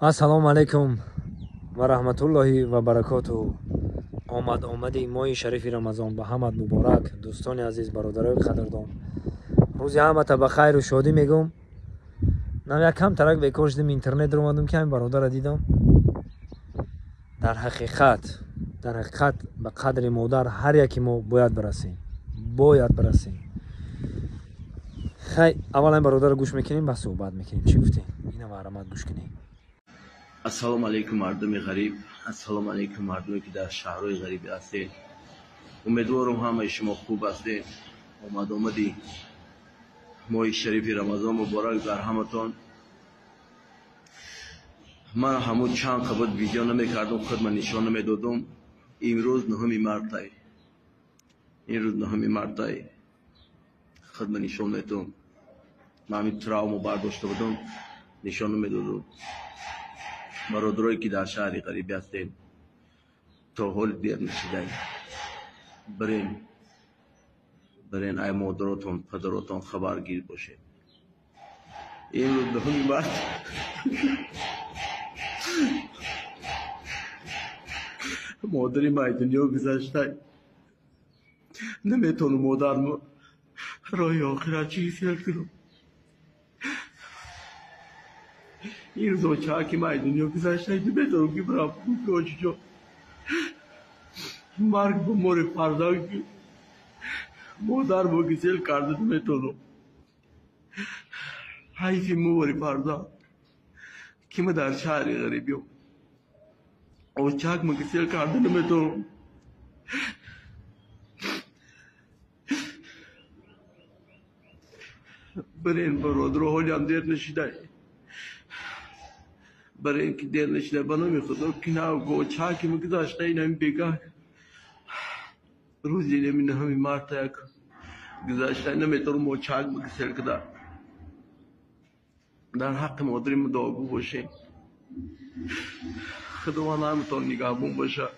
Ассалому алайкум ва раҳматуллоҳи ва баракотуҳ. Омад омади моҳи шарифи Рамазон ба ҳамат муборак, дӯстони азиз, бародарои қадрдон. Рӯзи ҳамата ба хайру шодӣ мегӯм. Нам якам тарак бекор шудем, интернет омадам ки ҳамин бародарро дидам. Дар ҳақиқат ба қадри модар ҳар яки мо бояд бирасем. Бояд бирасем. Хай, аввал ҳамин бародарро гӯш мекунем, ба суҳбат мекунем. Чӣ гуфтем? Ина маҳрамат гӯш кунем. Ассалому алайкум мардуми ғариб, ассалому алайкум мардуме ки дар шаҳрҳои ғариб ҳастед. Умедворам ҳамаи шумо хуб ҳастед. Омад омади моҳи шарифи Рамазон муборак дар ҳаматон. Ман ҳамун чанд қабат видео намекардам, худман нишон намедодам. Имрӯз 9 мартай. Имрӯз 9 мартай. Худман нишон медодам. Ман ҳамин травма бардошта будам, нишон намедодам. Бародарое ки дар шаҳри ғарибӣ ҳастед, то ҳол дер нашидай, бирен ай модаротон, падаротон хабаргир бошед. Имрӯз 9 март модари ман дунё гузаштай. Наметавонам модармо роҳи охират чиз кунам. Ин рӯзочаҳа ки ман дунё гузашта, наметавонам ки бирам ҷо. Марг ба мори фарзанд ки модармо гисел карда наметавонам. Ҳайфи мори фарзанд ки ман дар шаҳри ғарибиём. Очакма гисел карда наметавонам. Бирен бародаро, ҳолиам дер нашидай. Барои ин ки дер нашида, ба номи Худо ки очаки гузашта инами бегаҳ рӯзи инами 9 марта як гузашта наметавонам очак гисел куда. Дар ҳаққи модари мо дуогӯ бошем. Худованд ҳаматон нигаҳбон бошад.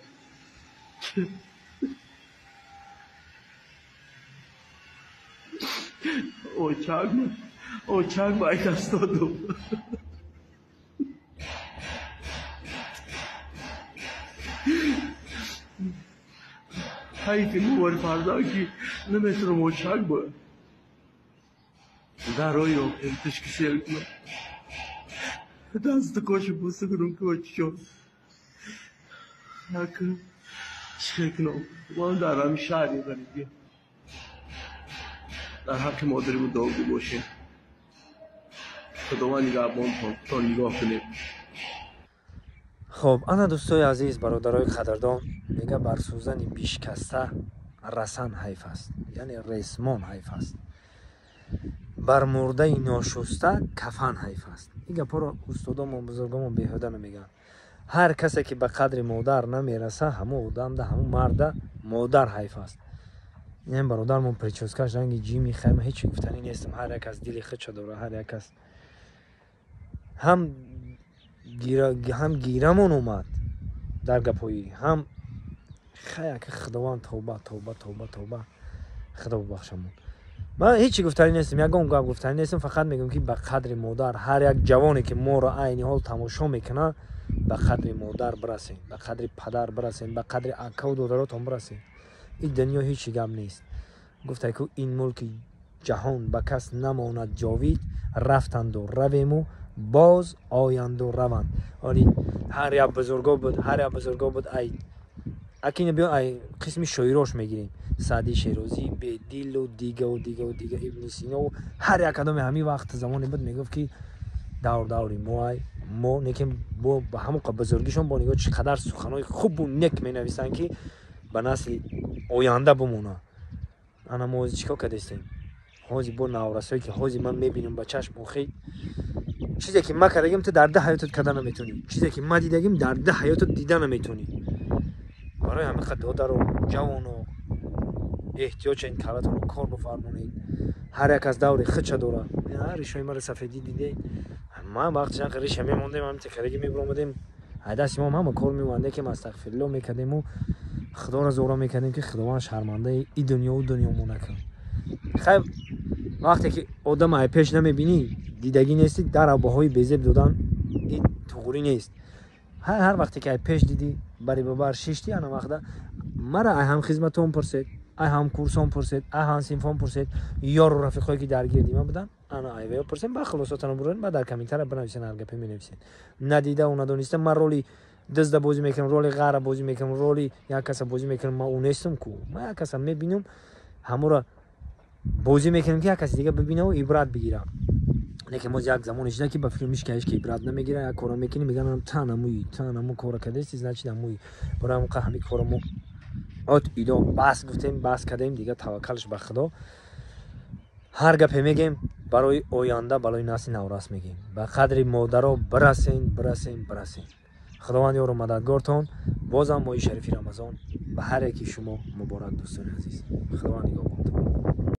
Очак ба ай даст додум. Ҳайфи мори фарзанд ки наметавонам очак ба дар роҳи охир ташкисел кунам. Дасту кошу буса кунам ки очиҷон накунам, чӣ кунам. Ман дар ҳамин шаҳри ғарибӣ. Дар ҳаққи модари мо дуогӯ бошем. Худованд нигаҳбонтон, то нигоҳ кунед. Хоб, ана дӯстои азиз, бародарои қадрдон, мега бар сӯзани бишкаста расан ҳайф аст, яъне ресмон ҳайф аст. Бар мурдаи ношуста кафан ҳайф аст. Ин гапҳоро устодомон, бузургомон беҳуда намегӯянд. Ҳар касе ки ба қадри модар намераса, ҳамун одамда, ҳамун марда модар ҳайф аст. Ин бародармон прическаш ранги ҷими хайма, ҳеҷ чӣ гуфтанӣ нестам. Ҳар як кас дили худша дора, ҳар як кас ҳам гирамон омад дар гапҳои ҳам хаяк. Худованд тавба, тавба, тавба, тавба, Худо бубахшамон. Ман ҳеҷ чӣ гуфтанӣ нестам, ягон гап гуфтанӣ нестам. Фақат мегӯям ки ба қадри модар ҳар як ҷавоне ки моро айни ҳол тамошо мекунад, ба қадри модар бирасем, ба қадри падар бирасем, ба қадри акаву додаротон бирасем. Ин дунё ҳеҷ чӣ гап нест. Гуфта ку ин мулки ҷаҳон ба кас намонад ҷовид, рафтанду равему боз оянду раванд. Оли ҳар як бузурго буд, ҳар як бузурго буд. Ай акина биё, ай қисми шоирош мегирем. Саъди Шерозӣ, Бедилу дигаву дигаву дига, Ибни Сино, ҳар як кадоме ҳамин вақт замоне буд мегуфт ки давр даври мо ай мо некем бо ба ҳамон бузургишон бо нигоҳ чӣ қадар суханҳои хубу нек менависанд ки ба насли оянда бимонад. Ана мо ҳозир чӣ кор кардастем? Ҳозир бо наврасое ки ҳозир ман мебинам ба чашм охи, чизе ки ма кардагим ту дар даҳ ҳаётат карда наметавонӣ, чизе ки ма дидагим дар даҳ ҳаётат дида наметавонӣ. Барои ҳамин қадр додаро, ҷавоно, эҳтиёҷ ин калатонро кор бифармонед. Ҳар як аз даври худша дорад. Ришои маро сафедӣ дидед. Ман вақти чанд риша мемондем, ҳамин текараги мебиромадем, ай дасти мо ҳама кор мемонде ки астағфирулло мекардему Худоро зора мекардем ки Худованд шармандаи и дунёву дунёмо накунад. Хай, вақте ки одам ай пеш намебинӣ, дидагӣ нестӣ, дар баҳои безеб додан ин Туғрӣ нест. Ҳар вақте ки ай пеш дидӣ, бари ба бар шишти, ана вақта мара ай ҳам хизматон пурсед, ай ҳам курсон пурсед, ай ҳам синфон пурсед, ёру рафиқое ки дар гирди ман буданд, ана айваё пурсед, ба хулосотано бурен, ба дар комментария бинависен, ҳар гапе менависен. Надидаву надониста ман роли дизда бозӣ мекунам, роли ғара бозӣ мекунам, роли як каса бозӣ мекунам, ман ӯ нестам ку. Ман як каса мебинам, ҳамура бозӣ мекунам, ки як каси дига бибинаву ибрат бигира. Лекин боз як замоне шуда, ки ба филм ҳеч ки ибрат намегира, як кора мекунӣ, мегӯянд, та намӯи, та наму кора кардасти, значит намӯи. Барои ҳамон ҳами кора мо от идо бас гуфтем, бас кардем, дига таваккалш ба Худо. Ҳар гапе мегем, барои оянда, барои насли наврас мегем. Ба қадри модаро бирасен, бирасен, бирасен. Худованд ёру мададгортон. Бозам моҳи шарифи Рамазон ба ҳар яки шумо муборак, дӯстони азиз. Худованд нигоҳбонтон.